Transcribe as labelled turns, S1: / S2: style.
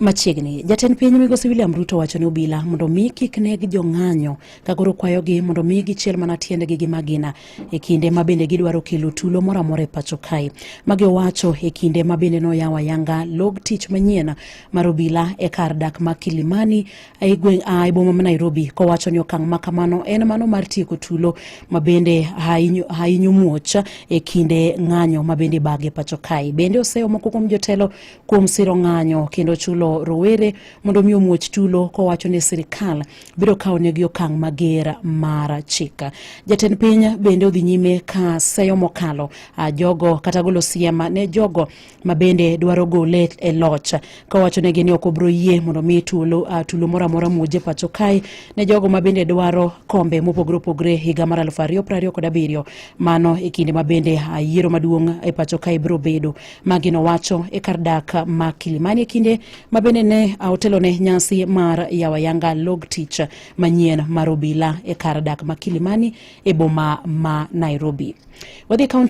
S1: Machiegni, jatend piny migosi William Ruto wacho ni obila mondo mi kik neg jong'anyo ka koro kwayogi mondo mi gichiel mana tiendgi gi magina e kinde ma bende gidwaro kelo tulo moro amora e pacho kae. Magi owacho e kinde ma bende noyawo ayanga log tich manyien mar obila e kar dak ma Kilimani e gweng' e boma ma Nairobi, kowacho ni okang' ma kamano en mano mar tieko tulo ma bende hainyo muoch e kinde ng'anyo ma bende bage pacho kae. Bende oseyo moko kuom jotelo kuom siro ng'anyo kendo chulo rowere mondo mi omuoch tulo, kowacho ni sirikal biro kawo negi okang' mager mar chik. Jatend piny bende odhi nyime ka seyo mokalo jogo kata golo siem ne jogo ma bende dwaro gole e loch, kowacho negi ni ok obro yie mondo mi tulo moro amora muoje pacho kae ne jogo ma bende dwaro kombe mopogore opogore higa mar 2027, mano e kinde ma bende yiero maduong' e pacho kae biro bedo. Magi nowacho e kar dak ma Kilimani e kinde ma bende ne otelo ne nyasi mar yawo ayanga log tich manyien mar obila e kar dak ma Kilimani e boma ma Nairobi. Wadhi e kaunti.